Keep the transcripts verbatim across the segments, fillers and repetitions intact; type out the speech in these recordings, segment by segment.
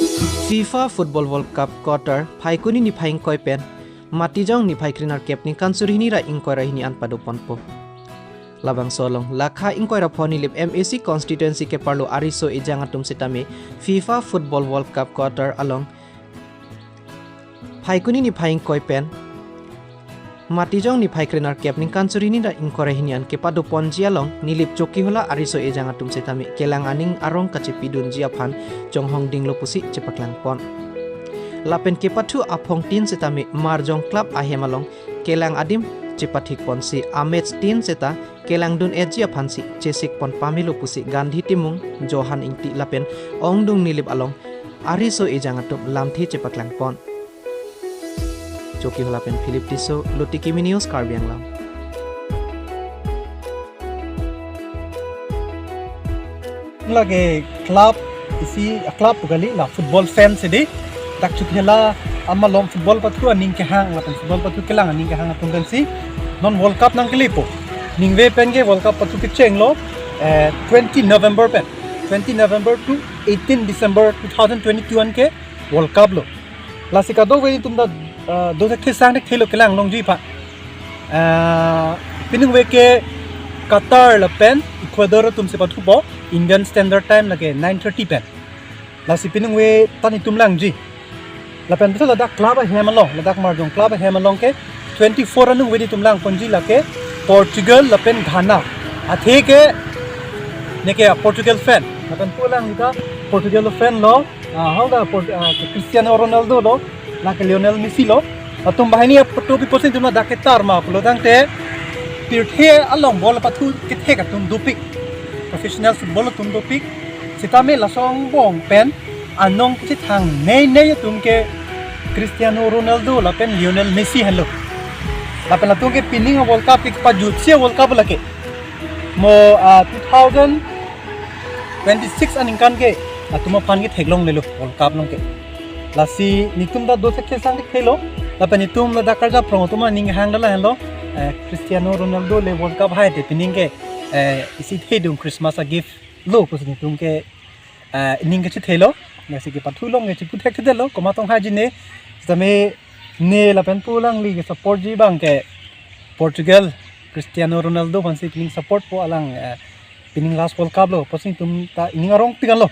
FIFA Football World Cup Qatar Phaikuni niphai ingkoi pen Matijong niphai krenerkep ningkan suri hini ra ingkoi ra hini an padoponpo. Labangso along lakha ingkoi ra pho Nilip MAC constituency keparlo ariso ejang atum sitame FIFA Football World Cup Qatar along Phaikuni niphai ingkoi pen Matijong niphai krenerkep ningkan suri hini ra ingkoi ra hini an kepadoponji along Nilip Chokihola ariso ejang atum sitame kelang aning arong kachepidunji aphan chonghong dinglo pusi chepaklangpon. Lapen kepathu aphong tin sitame Marjong Club ahem along kelang adim chepathikponsi amatch tin seta kelangdun-etji aphansi chesikpon pamelo pusi Gandhi Timung, Johan Ingti lapen Ongdung Nilip along ariso ejang atum lamthe chepaklangpon. Chokihola pen Philip Tisso, Lotiki Mini News, Karbi Anglong. Lake club isi, club pu kali, la football fan si dei. Dak Chokihola amalom football pathu aning kehang lapen football pathu kelang aning kehang atum pensi non World Cup nangkelepo. Ningve pen ke World Cup pathu kechenglo, eh, twenty November pen. Twenty November to eighteen December two thousand twenty-two an ke World Cup lo. Lasi kadokave netum ta, ah, do thekthe sang thekthelo kelang longji aphan. Ah, piningve ke Qatar lapen Ecuador atum si pathupo, Indian Standard Time lake nine thirty pen. Lasi piningve ta netum langji. Lapen bisa ladak club ahem along, ladak Marjong club ahem along ke twenty-four aningve netum langponji lake Portugal lapen Ghana. Athe ke neke Portugal fan. Lapen pulang nika Portugal fan lo, ah, hau da Port-, ah, Cristiano Ronaldo lo, lake Lionel Messi lo. Latum banghini apatopi pusi netum ladak ketar ma pulo tangte pirthe along ball pathu kethek atum dopik. Professional football atum dopik. Sitame laso angbong pen anong kachethang nei nei atum ke Cristiano Ronaldo lapen Lionel Messi henlo. Lapen latum ke pining a World Cup ke pajutsi a World Cup lake. Mo, ah, two thousand twenty-six aningkan ke latum aphan ke theklonglelo World Cup along ke. Lasi netum ta do thekthe sang thekthelo. Lapen netum ladak karjaprong atum aning hang dala henlo. Eh, Cristiano Ronaldo le World Cup hai te pining ke, eh, isi thedung Christmas a gift lo pusi netum ke, eh, ning kachethelo. Lasi kepathu along ke chepu thekthedetlo, komat tong haiji ne. Sitame ne lapen pu alangli ke supportji abang ke Portugal, Cristiano Ronaldo aphansi pining supportpo alang, eh, pining last World Cup lo, pusi netum ta ining arongpik anlo.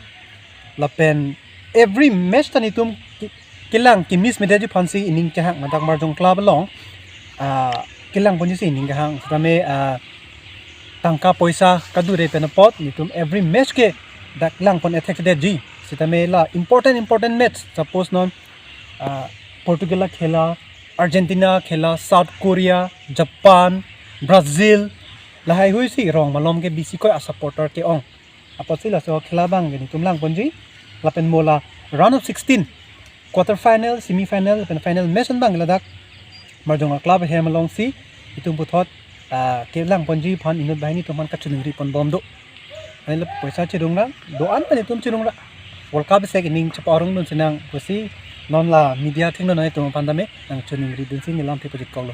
Lapen every match ta netum ki-, kelang kemiss medetji aphansi ining kehang ladak Marjong club along, ah, kelangponji si ining kehang. Sitame, ah, tangka poisa kadure pen apot netum every match ke dak langpon ethekthedetji. Sitame la important important match, suppose non, ah, Portugal akhela, Argentina akhela, South Korea, Japan, Brazil, lahaihui si rong malom ke bisi koi a supporter ke-ong. Apotsi laso akhela abang ke netum langponji. Lapen mo la round of sixteen, quarter final, semi final lapen final match an abang ladak Marjong a club ahem alongsi itum puthot, ah, kelangponji aphan inut banghini atum aphan kachiningri ponbom do. Ani la poisa chirung ra, do-an pen itum chirung ra. World Cup sek ining chepa-arongdun sinang pusi non la media thengno nai atum aphan tame nangchiningridunsi ne lamthe pajut koklo.